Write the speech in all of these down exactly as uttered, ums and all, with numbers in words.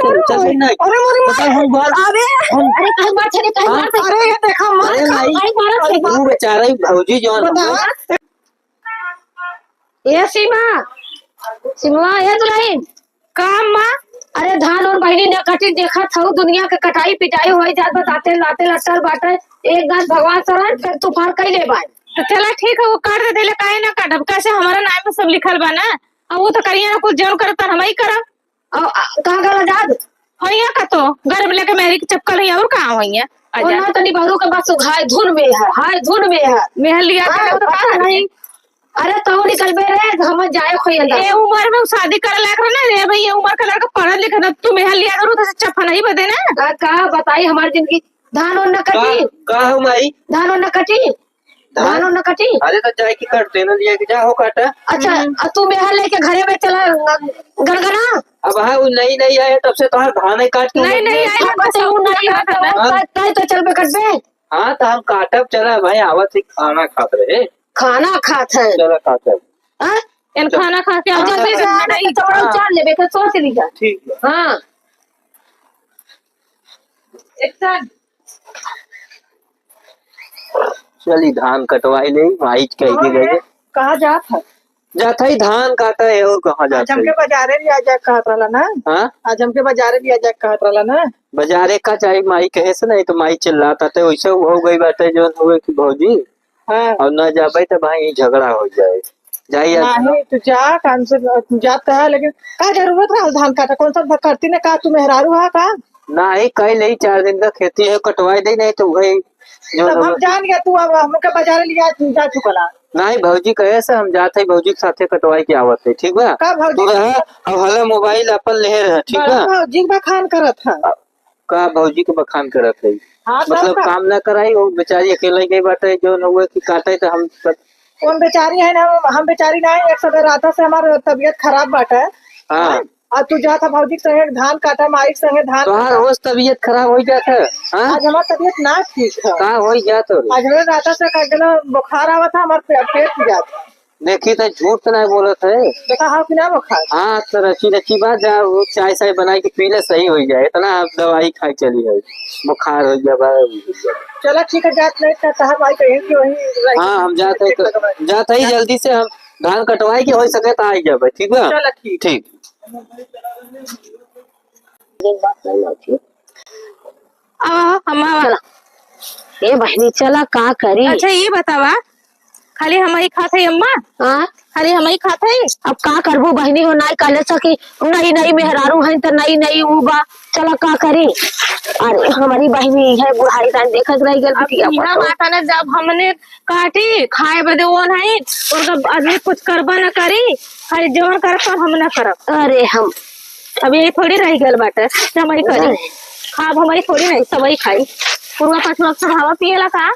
चल, चल, नहीं। अरे, मोरी माँ। बता, हम बात, अरे, हम अरे, कहीं बात है, कहीं हाँ? बात है। अरे, ये देखा, माँ, अरे, नहीं। कहीं बात है। तू बेचारा ही भौजी जौन बता। हमरे ए सीमा, सीमा, ए दुल्हन, का माँ? अरे धान और बहिनी न कटी, देखत हऊ दुनिया के कटाई पिटाई होई जात बा, दाते लाते लट्टर बाटे, एक गाछ भगवान शरण, फिर तूफान कइले बाय। तो चला ठीक है, वो काट दे देले, काहे ना काटब, कैसे हमारा नाम में सब लिखल बा ना, अब वो तो करिए ना कुछ, जौन करब तन हम ही करब। अ, अ, कहाँ गला जात? होइया का तो, गरब लेके मेहरी के चपकल है, और कहाँ होइया? और ना तनी बहरू के बस हाय धुन में है, हाय धुन में है। मेहर लिया हाँ, के तो पता नहीं। अरे तू निकलबे रे, हम जाए खोई अंदर। ए उम्र में शादी करे लायक रहे ना रे भाई, ये उम्र का लड़का पढ़ल लिखल ना, तू मेहर लिया करू तो चफा नहीं बदे ना। का, का बताई हमारी जिंदगी, धान उन न कटी। का, का हो माई? धान उन न कटी। धान? धान उन न कटी। अरे तो जाए की काट देना, लिया के जा हो काटा। अच्छा, हम्म। अब तू मेहर लेके घरे में चला, गनगना। अब हाँ, वो नई नई आए, तब से तोहार धान ही काट के नहीं, उलट नहीं गए। आए, अब बस वो नहीं आता ना। हाँ। तय तो चल बे कट बे। हाँ, तो हम काटब चला भाई, आवत ही खाना खात रहे। खाना खात है। चला काटब। हाँ? एन खाना खा के अब आवत जल्दी से है। आना तो चौड़ा हाँ। उचार लेबे, तो सोच लिया। ठीक है। हाँ। एक साथ। चली धान कटवाई ले, माई कह के कहाँ गए। है? कहाँ जात है? जात है धान काटा है, और कहाँ जात आज हमके है? बाजारे भी आ जाए कहत रहला ना। हाँ? आज हमके बाजारे भी आ जाए कहत रहला ना। बाजारे का चाही, माई कहे से नहीं तो माई चिल्लात आते, वैसे हो गई बाटे जौन हुए कि भौजी, हाँ। और ना जाबे तो भाई झगड़ा हो जाए। जाइए। नहीं, तू जा, काम से तू जाता है, लेकिन का जरूरत रहा धान काटा? कौन सा भ-, करती ने का, तू मेहरारू है का? नहीं, कई नहीं, चार दिन का खेती है, कटवाई दे, नहीं तो वही जो तब हम लोग जान गया, तू अब हमके बाजार लिया, तू जा चुकला। नहीं, भौजी कहे से हम जात है, भौजी के साथे कटवाई के आवत है, ठीक बा? का भौजी? तू रहा, अब हला मोबाइल अपन ले रहा, ठीक बा? भौजी बखान करत है। का भौजी के बखान करत है? हाँ, तब मतलब का? काम ना कराई, वो बेचारी अकेले गई बाटे, जो न हुए कि काटे तो हम सब। कौन बेचारी है ना, हम बेचारी ना है, एक सवेर रात से हमार तबीयत खराब बाटे। हाँ। हाँ? और तू जात है भौजी के संगे धान काटा, माई के संगे धान तोहार काटा। रोज तबीयत खराब हो जात है, हाँ? आज हमार तबीयत ना ठीक है। का हो जात हो रे? आज हमारे रात से का गेलो बुखार आवत है, हमार पे-, पेट पिरात है। देखी तो झूठ तो नहीं बोलत है। देखा हो कि ना बुखार? हाँ, तो रची रची बात जा, वो चाय साय बनाई के पी ले, सही हो जाए। इतना आप दवाई खाए चली है, बुखार हो गया बा। चला ठीक है, जात नहीं तो तहार माई कहीं कि वहीं रही। हाँ, हम जात है तो, ठीक लगा। जात है जल्दी से, हम धान कटवाई के हो सके तो आई जाबे, ठीक बा? चला ठीक। ठीक। आवा, हम आवा। चला। ए बहिनी, चला, का करी? अच्छा, ये बतावा, खाली हम ही खात है अम्मा? हाँ? खाली हम ही खात है? अब का करबू बहिनी हो, नाई कहले स कि नई नई मेहरारू हैं त नई नई ऊ बा, चला का करी? अरे हमारी बहिनी है, बुढ़ारी टाइम देखत रह गल अब बिटिया इहाँ पतो। बात है ना, जब हमने काटी खाए बदे वो नहीं, उनका आदमी कुछ करबा न करी, खाली जवन करब तो हम न करब। अरे हम अब यही थोड़ी रह गल बाटे, जब हम ही करी। नहीं। खाब हम ही थोड़ी नहीं, सब ही खाई। पुरवा पछवा सब हवा पिएला का?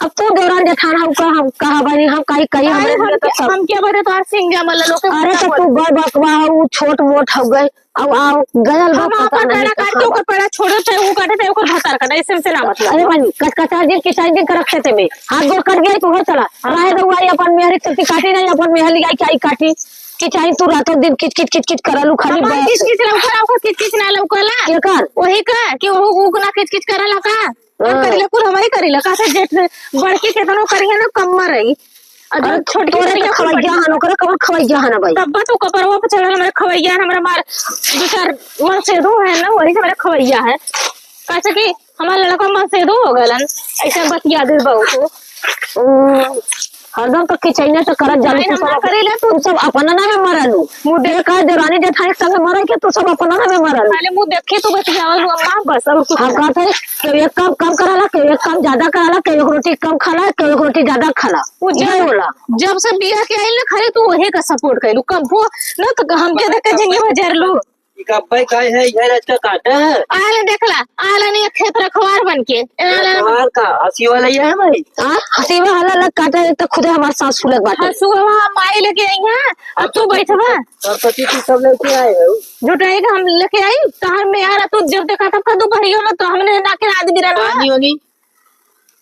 अब तू देवरान जेठान हऊ का, हम कहा बानी, हम काई कही, हमरे हम, लिए तो सब। हम क्या बदे तोहार सिंग जमल लोग के अरे कुत्ता तो बोल। तू बड़ बकवा हऊ, छोट मोट हो गए, अब आओ गयल बा हम पता आपन नहीं पैड़ा काट के कहाँ ओकर पैड़ा छोड़े, चाहे वो काटे, चाहे ओकर भतार काटे, इससे हमसे ना मतलब। अरे भाई, कच-, कचार दिन, किचार दिन का रखे थे में, हाथ गोड़ कट गए तो हो चला। हाँ। रहे तो वही अपन मेहरी चलती काटी नहीं, अपन मेहर लिया क्या ही काटी, कि चाहे तू रातों दिन किच किच किच किच करलू खाली हमार बस। किच किच लौका, लौका किच किच ना लौकला। केकर? वही का, कि वो ऊक ना किच किच करला का? हम हाँ। करिला कुल हमही करिला, का से जेठ बड़की केतनो करिहे ना, कम रही। और अरे, जब छोटकी तोरे करिला तो कुल खवैया बड़ी। हन, ओकरे कौन खवैया हन भाई? तब तो कपरवा पे चढ़ल हमरे खवैया हन, हमरा मार दो चार मन से दो है ना, वही से मेरे खवैया है। कैसे कि हमार लड़का मन से दो हो गलन, ऐसे बतिया दे बहू को। ओ, हरदम तो किचैने तो करत जालू, नहीं, तू हम सब ना करेला, तू तू सब अपना नामे मरलू। मुँह देख। ये कहा देवरानी जेठानी के संगे मरे के, तू सब अपना नामे मरलू। पहले मुँह देखे तू बतियावल हुआ माँ, बस और कुछ हम नहीं। कहत है, केहू एक काम कम कराला, केहू एक काम ज्यादा कराला, केहू एक रोटी कम खाला, केहू एक रोटी ज्यादा खाला। वो जब, ये होला। जब से बियाह के आइल ना, खाली तू वही का support कइलू, कम हो ना तो हमके देख के जिंदगी भर जर लू। ई कब्बे का है, इधर आज का काटा है। आले देखला, आले नहीं खेत रखवार बन के। ए, आले रखवार का, हंसी वाला ये है भाई। हाँ, हंसी वाला अलग काटा है, एक तो खुदे हमार सास सुलग बाटे। हंसुआ माई लेके आई है, अब तू बैठबा। सरस्वती तू सब लेके आए हो। जुटाई का हम लेके आई, तहर में यार तू जब देखा तब का दोपहरियों में तो हमने ना के आदमी रहना। पानी वानी।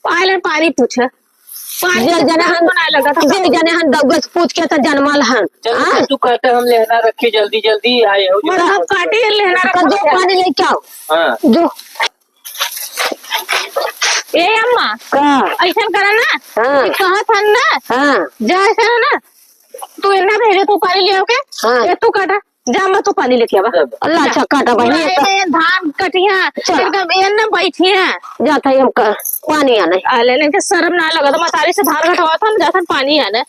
आले पानी पूछे। पानी जे जने हम, ना लगा था। जे जने हम दौगस पूछ के तो जनमल हन। चल, हाँ? तू काटे, हम लेहना रखी, जल्दी, जल्दी आए हो। बड़ा काटी, लेहना रखो। जो पानी लेके आओ। हाँ। जो। ए अम्मा, का? ऐसन करा ना, हाँ। कि कहत हन ना, हाँ। जा ऐसन ना, तू एन्ना भेजे, तू पानी ले आओ के, हाँ। ये तू काटा, जा अम्मा, तू पानी लेके आवा। अल्लाह, जा। अच्छा, काटा बहिनी, पूरा ये तो एने धान कटिया, चल। एकदम एन्ना बैठिया। जात है हम का, पानी आने। आ, ले, ले, के शर्म ना लगत, मतारी से धान कटवात हम, जात हम पानी आने।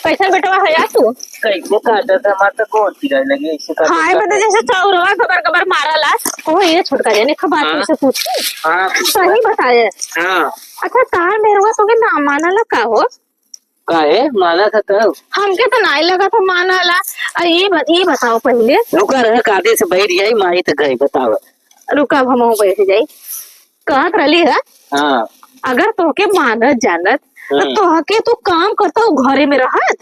कैसन बेटवा है यार तू? कैसे काटत है, हमार तो गोड़ पिराए लगे, ऐसे काटत हाय, काटत। बता, जैसे चौरवा गबर गबर मारला, ओ ये छोटका जाने, खा बात हाँ। से पूछ। हाँ, पूछ। सही बताए। हाँ। अच्छा, तार मेहरवा तोके ना मानला का हो? काहे? मानत है तब। हमके तो नाई लगा था मानला। आ, ये ब-, ये बताओ पहिले। रुका रहे, कादे से बैठ जाई, माई तो गई, बताओ। रुका, अब हमहू बैठ जाई। कहत रहली है, हाँ। अगर तोहके मानत जानत, तो हम्म। तोहके तू काम करता हूँ घरे में रहत,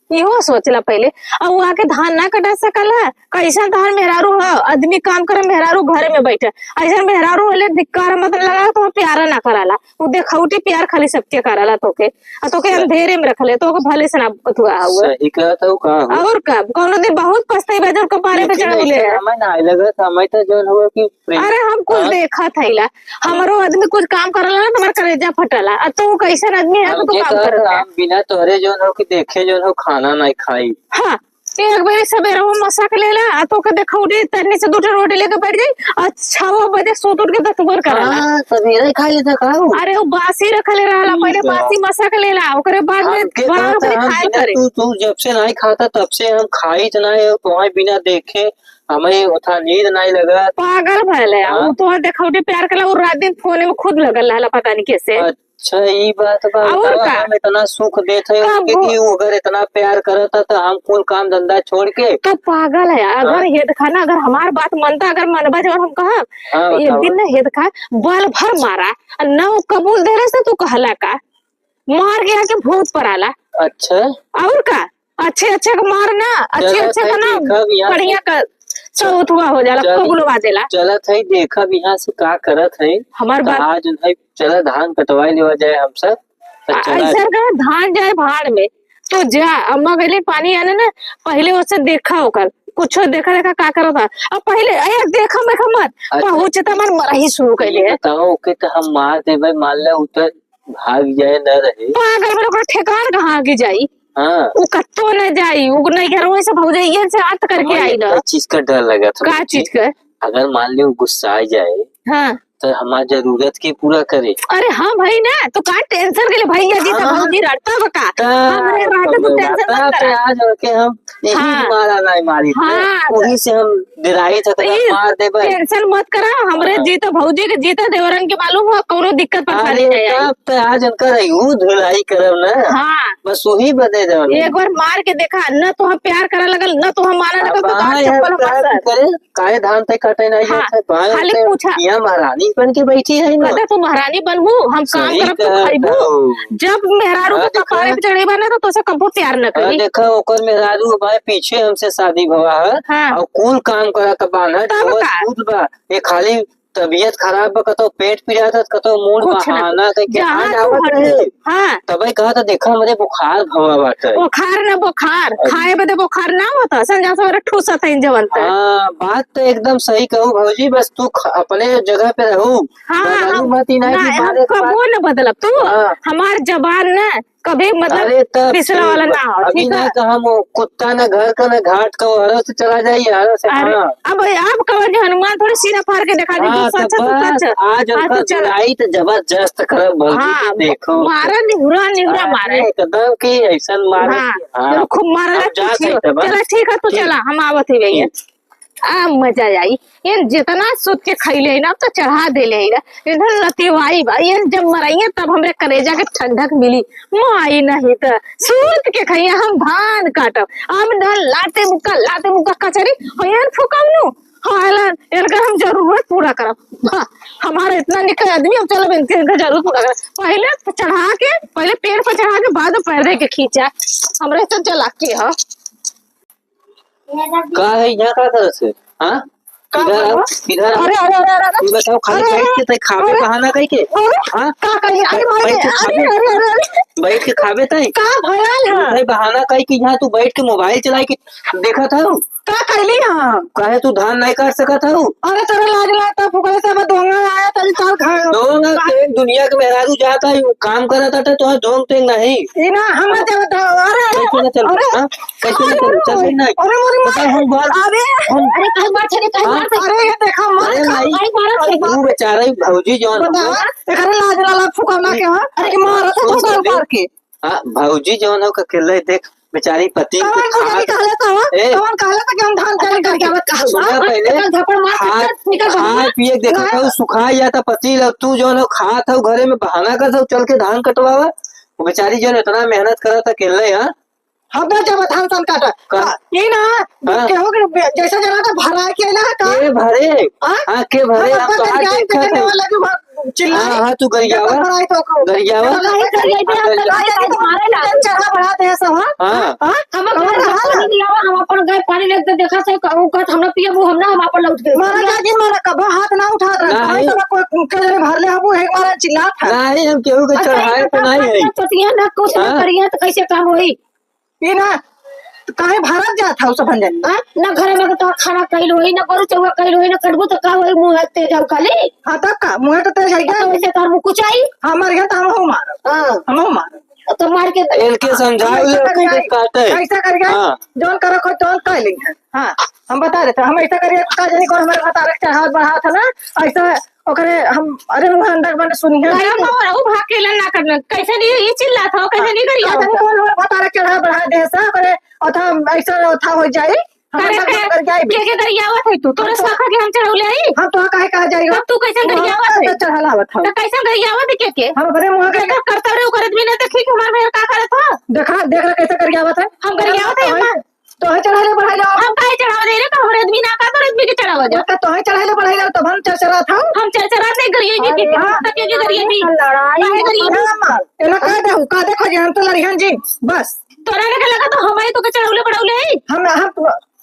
इहो सोचला पहिले। अब वो आके धान ना कटा सकला, कैसन धान मेहरारू ह, आदमी काम करे, मेहरारू घरे में बैठे, ऐसन मेहरारू होले धिक्कार मत लगा, तो प्यारा ना कराला, वो देखौटी प्यार खाली सबके कराला तोके, आ तोके सही। अंधेरे में रखले, तोके भले से ना बतुआ हुआ। सही कहत हूँ, का हो? और का, कौनो दिन बहुत पछताई बा, जब कपारे पे लेकिन चढ़ौले ऐसे है। हमें ना लगत, हमें तो जौन हुआ कि प्रेम। अरे, हम कुछ हाँ? देखत हईला, हमरो आदमी कुछ काम करला ना, तो हमार करेजा फटला। आ तू कैसन आदमी है, तो तू हमके काम कहत करत है? हम बिना तोहरे जौन हो कि देखे जौन हो खाना नहीं खाई। हाँ, एक बेर सबेरे वो मसा के लेला, आ तोके देखौटी तन्नी से दू ठो रोटी लेके बैठ जाई, आ छव बजे सूत उठ के दतुअर करला। हाँ, सबेरे खा लेता का हो? अरे, वो बासी रखले रहला, पहिले ठीक बा। बासी मसा के लेला, ओकरे बाद में हमके बड़ा कहत होके हम खाए बिना करे। तू, तू जब से नहीं खाता, तब से हम खाई तो नहीं, तुम्हारे बिना देखे हमें उठा नींद नहीं लगा। पागल भले, हाँ? वो तोहर देखौटी प्यार करला, वो रात दिन फोन में खुद लगल रहला, पता नहीं कैसे। अच्छा, ई बात बा, और बतावा, का? हम इतना सुख देत है का उनके वो कि वो अगर इतना प्यार करता तो हम कुल काम धंधा छोड़ के तो पागल है। अगर हाँ? ये देखा ना, अगर हमार बात मनता, अगर मनबा जवन हम कहब, हाँ, एक बतावा। दिन ना ये देखा, बल भर मारा, और ना वो कबूल दे रहे से तू कहला का, मार गया के भूत पर आला। अच्छा। और का? अच्छे अच्छे के मार ना, अच्छे चलत अच्छे है, का ना, देखब यहाँ से। बढ़िया का चौथुआ हो जाला, चल-, कबुलवा देला। चलत है, देखब यहाँ से का करत है। हमार तो बात आज उन्हें चला धान कटवाई लेवा जाए हम सब। तो आ, चला ऐसा जा। का धान जाए भाड़ में, तो जा, अम्मा गईली पानी आने ना, पहिले ओसे देखा ओकर, कुछो देखा देखा का करत है। अब पहिले, ए, देखा मेखा मत, अच्छा। पहुँचे तो हमार मरही शुरू कर दे। बताओ, ओके तो हम मार देबे, मान ले उतर भाग जाए न रहे। पागल बा, ओकर ठेकान कहाँ के जाई? हाँ। उ कत्तो न जाई, उ नैहरवे से भौजइयन से आत करके हमारे आई ना। एक चीज का डर लगा था का भौजी। चीज का? अगर मान ली उ गुस्सा जाए, हाँ। तो हमार जरूरत के पूरा करे। अरे हाँ भाई ना, तो का tension के लिए भैया जी तो हाँ। भौजी रटता बा का? ता-, हमरे रहते तो तो tension मत लगा, करा। आज ओके हम यही हाँ। मारा नहीं मारी थे। हाँ। वही से हम डेराई था, तो ई मार देबे। Tension मत करा, हमरे हाँ। जीता भौजी के जीता देवरन के मालूम हो, कौनो दिक्कत परेशानी अरे, नहीं आई। तब तो आज उनका रही हूँ, धुलाई करब ना। हाँ। बस वही बदे जाओ। एक बार मार के देखा, न तो हम प्यार करे लगल, न तो हम माने लगल, अब तो हाँ दांत यार, चप्पल हमार प्यार सर। करे, काहे धान ते काटे नहीं हाँ, जाते, भाई खाली होते पूछा। यहाँ महारानी बन के बैठी है ना। कदे तू महारानी बनबू, हम काम सही करब, तू कहत खाइबू। हो। जब मेहरारू हाँ, को देखा। कपारे पे चढ़ेबा ना, तो तोसे कबो प्यार न हाँ, करी। देखा, ओकर मेहरारू भाई पीछे हमसे शादी भवा है, हाँ। और कुल काम करा के बांधा, तब ढोल का? कूद बा, ये खाली तबीयत खराब बा, कतौ पेट पिरात है, कतौ मूड कुछ ना। बहाना कह के जहाँ आज तू आवत हट, रहे। हाँ। तबे कहा था, "देखा, हमरे बुखार भवा बाटे।" बुखार ना बुखार, अरे। खाए बदे बुखार ना होता, संजा सवेरे ठूसत है जवन तक। हाँ, बात तो एकदम सही कहू भौजी, बस तू ख-, अपने जगह पे रहू। हाँ, बदलू हम, मत, ई ना ना, कि हम बारे के कबो बात। न बदलब। तू हाँ। हमार जबान ना कभी मतलब अरे तब पिछला ठीक वाला बा। ना हो, अभी ठीक ना है? तो हम कुत्ता ना घर का ना घाट का, वहरा से चला जाइए, हरा से हाँ। अरे, अब, अब कवर जो हनुमान थोड़ी सीना फाड़ के दिखा दी, हाँ, तू सच तो है, तू बस, सच। आज हाँ, उनका तू चला। धुलाई तो जबरदस्त करब भौजी, हाँ, देखो। मारा निहुरा, निहुरा अरे, मारे। एकदम कि ऐसन मारे हाँ, कि हाँ। चलो खूब मारा अब ना, जा कुछ सकते बा। चला, ठीक है, तू ठीक। चला, हम आवत ही भैया। ठीक। आ मजा आई। ये जितना सूत के खइले है ना, अब तो चढ़ा देले है ना। इधर लतिवाई बा, ये जब मरइया तब हमरे करेजा के ठंडक मिली। माई नहीं त सूत के खइया हम धान काटब। हम धान लाते मुक्का, लाते मुक्का कचरी, और ये फुकमनु, हालन, इनकर हम जरूरत पूरा करब। हाँ, हमारा इतना निक आदमी, हम चलब इनके, इनका जरूरत पूरा करब। पहले चढ़ा के, पहले पेड़ पर चढ़ा के, बाद में पैर दे के खींचा। हमरे सब चला के ह। का है यहाँ का करत है? हाँ? का इधर आओ, भला? इधर आओ। अरे, अरे, अरे, अरे, अरे। तू बताओ, खाली अरे, बैठ के तै खाबे अरे, बहाना कई के? अरे, हाँ? का कही? अरे, बैठ के अरे, खाबे? अरे, अरे, अरे। बैठ के खाबे तै? का भयल है? तै बहाना कई के यहाँ तू बैठ के मोबाइल चलाई के देखत हऊ? का कइली हम? काहे तू धान नहीं काट सकत हऊ? अरे, तोरा लाज लागत है, फुकरे से अब दोंगा आया, तनी ताल खा। दोंगा के दुनिया के मेहरारू जाता है, काम करत हटे, तो दोंग तेंग नहीं। ई ना, हम ना जावत हऊ। अरे, कैसे ना चल, अरे, हाँ? कैसे ना चल, चल रही ना। अरे, मोरी माँ। बताओ, हम बाल, अरे, हम अरे, कहीं बात है, कहीं हाँ। बात है। अरे, ये देखा, मार अरे, खा, नहीं। कहीं मार खा। तू बेचारा ही भौजी जौन बता, है। एकरे लाज लाला फुकौना के, हाँ? अरे, मारत है सुन, फुकौना सुन। मार के। हाँ, भौजी जौन हो, अकेले देख, बेचारी पति कवन के भौजाई खात कहले त हो? ए, कवन कहले त कि हम धान अरे, चली करके? गरियावत कहा हुआ? सुना हाँ, पहले, निकल, झापड़ मार, खा, निकल, निकल, खा बाबू। पिए के देखत ना। हो, सुखाई जाता पति ल, तू जौन हो खात हो घरे में बहाना करत हो, चल के धान कटवावा। वो बेचारी जौन इतना मेहनत करत अकेले, हाँ? हम ना जब धान सन काटा। का? हाँ, ये ना, हाँ। केहू के बे-, जैसे जना तो भराए के ना का? के भरे? हाँ? हाँ, के भरे? हम हम अपन तो हाथ गरियाई देखत देखने है। वाला जो भा-, चिल्लाई। हाँ, हाँ, तू गरियावा। जब भराई तो को। गरियावा। तो नहीं गरियाई, हम तो गरियाई, मारे ला। चढ़ा बढ़ा दे सब, हाँ? हाँ। हाँ? हम अपन कौन घर रहा? पानी दियावा, हम अपन घर पानी लेके देखा से कहू कहत हम ना पिए, वो हम ना, हम अपन लौट गए। मारा जाके मारा, कबो हाथ ना उठा रहा। नहीं। तो कोई के भर ले, हम एक बार चिल्लात है। नहीं, हम केहू के अच्छा, चढ़ाए तो नहीं है। पतिया ना कुछ ना हाँ। करिए तो कैसे काम होई? ई ना, काहे भारत जात हऊ सब भंजन? हाँ? ना घरे में तो खाना कइल होई, ना गोरू चौवा कइल होई, ना कटबू तो का होई, मुँह तेज आऊ खाली। हाँ, तब का? मुँह तो तेज है क्या? तो वैसे तार मुँह कुछ आई? हमारे यहाँ तो हम हो मारब। हाँ। हम हो मारब। तो मार के इनके समझाओ, ऐसा ये कर कैसे जाए, काटे। ऐसा कर जाए, हाँ। जौन करो खोज तौन कर लेंगे। हाँ, हम बता देते हैं, हम ऐसा करिए, का जानी कौन हमारे भतारे के चढ़ावत बढ़ावत है ना, ऐसा ओकरे हम, अरे मुँह अंदर बने सुनी है। अरे बाबा, ऊ भाग के लन ना करना। कैसे नहीं, ई चिल्लात हो, कैसे नहीं करिया का जानी हो? कौन हमारे भतारे के चढ़ावत बढ़ावत है सा, ओकरे ओथा ऐसा ओथा हो जाए, हम करे अंदर के, कर जाए। के, के गरियावत है तू? तोरे हम तो साखा के हम चढ़ौले आई? हम तो काहे कहा जाई? तब तू कैसे वो गरियावत है? तो चढ़ावत है। तो कैसे गरियावत है के, के? हम अपने मुँह के देखा करता रहे, ओकर आदमी ने देखी कि हमार मेहर का करत हो? देखा, देख रहा कैसे गरियावत है? हम गरियावत है, हम हमार तोहे चढ़ाई ले बढ़ाई जाओ। हम काहे चढ़ावा दे रे? तो हमरे आदमी ना का, तोरे आदमी के चढ़ावा जा। ओका तोहे चढ़ाई ले बढ़ाई जाओ, तब हम चरचरात हऊ। हम चरचरात नहीं, गरिया जी अरे के। हाँ। तब के, के गरिया जी? लड़ाई काहे गरिया जी? अरे मार, एला कह दे, का देखो जी, हम तो लड़िहन जी, बस। तोरा ने लगा तो हमारे तो के चढ़ौले बढ़ौले है। हम, हम,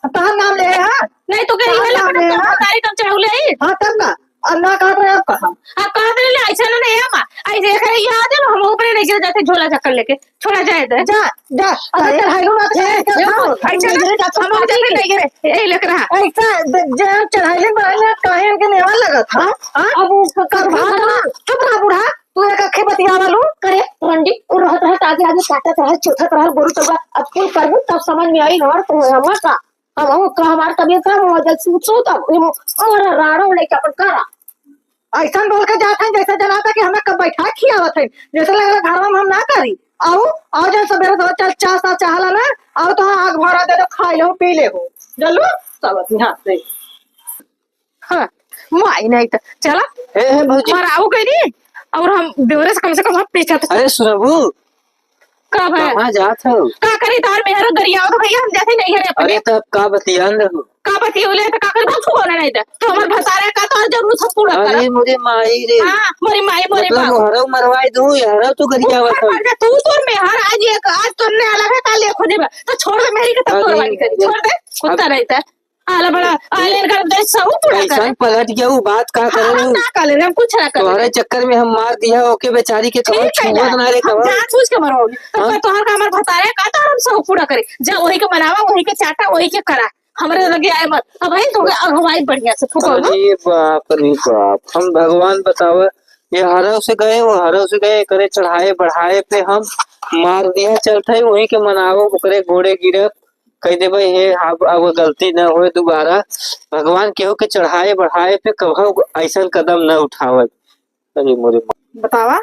तोहर नाम ले, हाँ? नहीं तो के तोहर इहे नाम लगा ले, तो हाँ? तारीख हम चढ़ौले है। हाँ, तब ना। अब ना कहत रहे, अब कहा। अब कहत रहे, ले, ऐसा ना नहीं है, अम्मा। ऐसे, ऐसे, यहाँ आ जाओ, हम ऊपरे नहीं गिर जाते, झोला चक्कर लेके। छोड़ा जाए दे। जा, जा। अगर अरे, चढ़ाई लो ना, तो ए, जा, ए, जाओ। ऐसा ना, हम लोग जाते नहीं गिरे। ए, लेके रहा। ऐसा, दे-, जे हम चढ़ाई बढ़ाई ना, काहे इनके नेवा लगत, हाँ? हाँ? अब वो कर, कर, कर, चुप रहा, बूढ़ा। तू एक अखे बतिया वालू। करे, रंडी, वो रहत, रहत, आगे, आगे काटत रहा, चोथत रहा, गोरू चौवा। अब कुल करबू, तब समझ में आई, और तो हमार का? अब वो का हमार तबीयत खराब हो जाए, सू-, सू तब, वो, और राड़ो लेके अपन करा। ऐसन बोल के जात है, जैसे जनाता कि हमें कब बैठा खियावत है, जैसे लगला घरवा में हम ना करी। आओ, आओ, जब सवेरे सवेरे चल, चाह, चाह, चाह ला ना, आओ तो हाँ, आग भरा दे दो, खाई ले हो, पी ले हो, जल्लू, सब अपने हाथ से। हाँ, माई नहीं तो, चला, हे, हे, भौजी। मराओ कहीं नहीं, और हम ब्योरे से कम से कम हम पीछा तो अरे, सुनबू, का भय? कहाँ जात हो? का करी, तार मेहर गरियाओ तो भैया, हम जाते नहीं है अपने। अरे, तो अब का बतियान रहू? का बतियौले त का करी, हम छुओ ना नहीं त। तो हमर भतारे का तो जरूर सब पूरा कर। अरे मोरे माई रे। हाँ, मोरे माई, मोरे मतलब बाबू। मोहरौ मरवाई दू, यारो तू गरियावत हो। तू तोर मेहर आज एक, आज तोर ने अलग है, काल एक हो जेबा। तो छोड़ दे मेरी के तब तोर अरे वाली करी। छोड़ दे, कुत्ता अब नहीं त। आला बड़ा, आले कर दे, सब पूरा कर। कैसन पलट गया वो बात का करे हाँ, हम रहू? ना कर ले, हम कुछ ना कर ले। तोहरे चक्कर में हम मार दिया, ओके बेचारी के कहो ठीक है छुअत ना। ना रे हम कहो। जानबूझ के मरवाओ। तो हाँ। तोहर का हमर भतारे का तो हम सब पूरा करे। जा वही के मनावा, वही के चाटा, वही के करा। हमरे लगे आए मत। अब वही तो अगुवाई बढ़िया से फुकौलू। अरे बाप रे बाप, हम भगवान बतावे, ये हरव से गए, वो हरव से गए, करे चढ़ाए बढ़ाए पे हम मार दिया चलत है, वही के मनावो, ओकरे गोड़े गिरब, कह देबे, "हे, अब, अब गलती न होए दोबारा।" भगवान केहू के चढ़ाए बढ़ाए पे कभो ऐसन कदम न उठावे। अरे मोरे माँ। बतावा,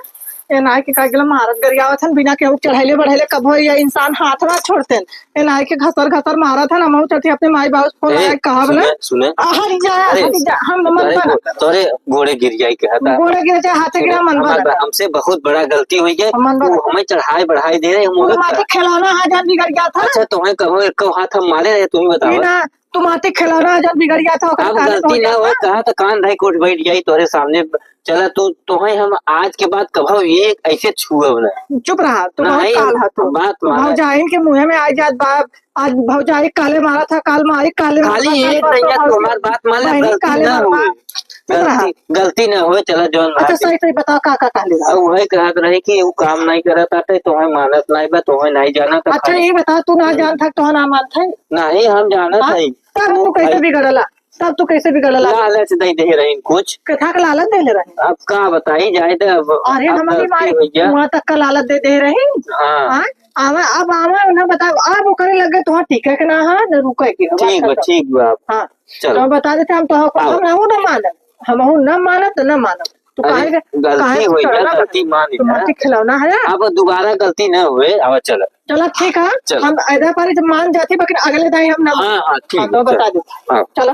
ए नाई के का गेला मारत गरियावत हन, बिना केहू चढ़ैले बढ़ैले कभो ये इंसान हाथ ना छोड़तेन। ए नाई के घसर घसर मारत हन, हमहू चलती अपने माई बाबू से फोन ए, लगा के कहब ना। सुने, सुने। आ, हट जा, अरे, हट जा, हम मन तोरे बना गो-, तोरे गोड़े गिर जाई के हटा। गोड़े गिर जाए, हाथे गिरा मन हमार बना। बा-, हमसे बहुत बड़ा गलती हुई है। मन बना। वो हमें चढ़ाई बढ़ाई दे रहे, हम वो उलट माटी कर। खिलौना है, जान बिगड़ गया था। अच्छा, तुम्हें कभो एको हाथ हम मारे रहे, तुम ही बताओ। बिना तू माटी खिलौना जब बिगड़ गया था, ओकर अब काले गलती पहुंच ना हो, जाता। कहा तो कान धई के उठ बैठ जाई तोरे सामने। चला तू, तोहे हम आज के बाद कभो एक ऐसे छुअब ना। चुप रहा, तू बहुत नहीं, काल हा तू। बात तू माना। भौजाइन के मुँहे में आ जात बा, आज भौजाई काले मारा था, काल मारी काले मारा खाली था, एक काल नहीं परसों है, भौजाई तुम्हार बात मान ले, बहनी गलती काले ना मारा हुई। था। चुप रहा। गलती, गलती ना हुई, चला जौन अच्छा, बात सही, सही बताओ, का, का कहले रहा? अब वही कहत रहे कि वो काम नहीं करत आटे, तोहे मानत नहीं बा, तोहे नहीं जानत अच्छा, है। ये बताओ, तू ना हम्म। जानत है, तो ना मानत है? नहीं, हम जानत हाँ? है। तब तू कैसे भाई। बिगड़ला? तब तू कैसे बिगड़ला? लालच दे दे रही कुछ। कथा का लालच देले रही? अब का बताई, जाए तो अब, अरे, अब हमारी गलती माई हो गया। वहाँ तक का लालच दे दे रही। हाँ। हाँ? आवा, अब आवा, उन्हें बताओ, अब वो करे लगे, तो हाँ, टिके के ना, हाँ, न रुके के, अब ठीक बा, खत्म। ठीक बा, अब हाँ। चलो। तो बता देते हम तो, आओ। हम रहू ना मानब, हम रहू ना मानब, तो ना मानब। तो अरे, काहे के, गलती काहे के होई ना, करना गलती बा? मान तो लिया। माटी खिलौना है। अब दोबारा गलती ना होए, अब चलो। चलो, ठीक है, चलो। हम ऐदा पारी जब मान जाती, लेकिन अगले दाई हम ना हाँ, हाँ, ठीक हाँ, तो है, बता चलो। देते। हाँ। चलो।